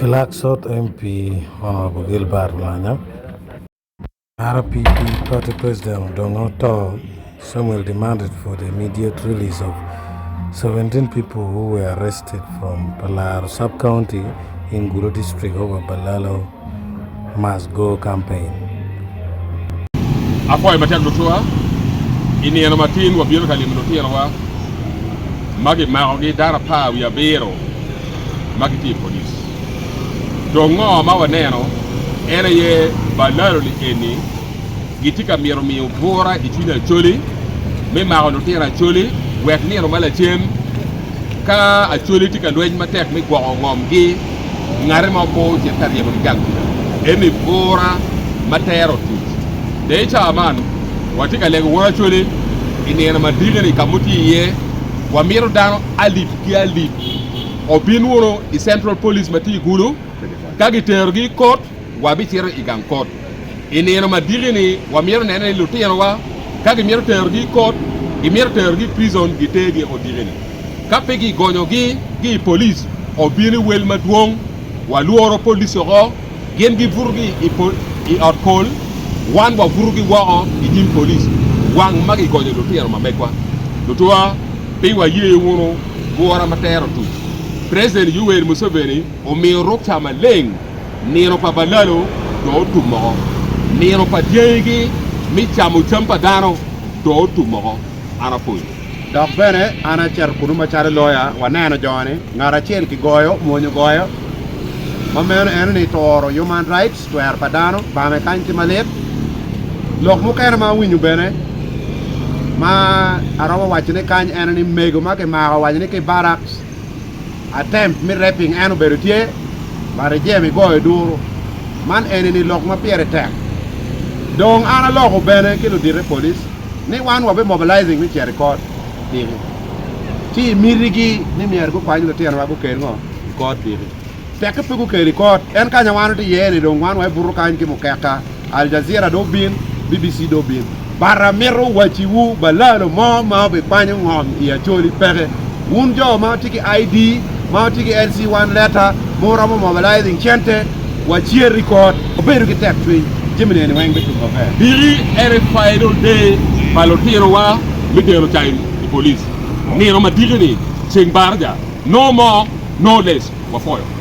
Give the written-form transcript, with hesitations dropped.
Kilak South MP Honourable Gilbert Olanya, RPP Party President Odonga Otto Samuel demanded for the immediate release of 17 people who were arrested from Palaro sub-county in Gulu district over Balalo Must Go campaign. Apwoyo matek lutuwa, i nino matin wabino ka limo lutinowa ma gimakogi dano apar wiye abiro ma gitye i polic. Dong ngo ma waneno en aye balalo-ni eni gitye ka mito miyo bura i cwiny Acholi me mako lutino Acholi wek nino ma lacen ka Acholi tye ka lweny matek me gwoko ngomgi ngate mo pe ocit ka ryemo ki gang kuca. Eni bura ma tero tic. Dong i cawa man watye ka lego wun Acholi i nino madiki-ni ka ma wutye iye wamito dano alip ki alip obin wunu i Central Police ma tye i Gulu ka giterogi i kot wabicito i gang kot. I nino madiki-ni wamito nene ni lutinowa ka gimito terogi i kot, gimito terogi i prison gitergi odiki-ni. Ka pe gigonyogi ki i polic obino i wel madwong, walworo polic oko, gin gibutogi i ot kol, wan wabutogi woko i nyim polic wang ma gigonyo lutino ma megwa. Lutuwa, pe waye wunu bwura ma tero tuc. President Yoweri Museveni omiyo rukca maleng. Nino pa balalo dong otum woko, nino pa dyangigi me camo cam pa dano dong otum woko. An apwonyo. Dok bene an acito kunnu macalo loya, waneno jo-ni, ngat acel kigoyo, mwony ogoyo, ma meno eno ni turo human rights, twero pa dano, bame kany tye malit. Lok mukene ma awinyo bene ma aromo wacone kany eno ni mego ma kimako owaco ni ki i barracks, Attempt me raping en obedo tye but ijemo igoyo duru man eni ni lok ma pire tek dong an aloko bene ki ludite police ni wan wabe mobilizing me cito i court diki ci i miti gi ni myero gukwany lutino wa gukel ngo i court diki tekke pe gukel i court en kanya wan watye iye ni dong wan wa ibuto kany ki mukeka Al Jazeera dong obin, BBC dong obin. But amito wacciwu balalo mo ma obikwanyo ngom i Acholi peke. Wun jo ma wutye ki ID, ma wutye ki LC1 letter, ma wuromo mobilizing cente, wacit i kot. Wabedu ki tek cwiny, jami ni eni weng bitum maber. Diki en aye final day pa lutinowa me deno can i police. Nino ma diki ni ceng baraja, no more, no less. Wapwoyo.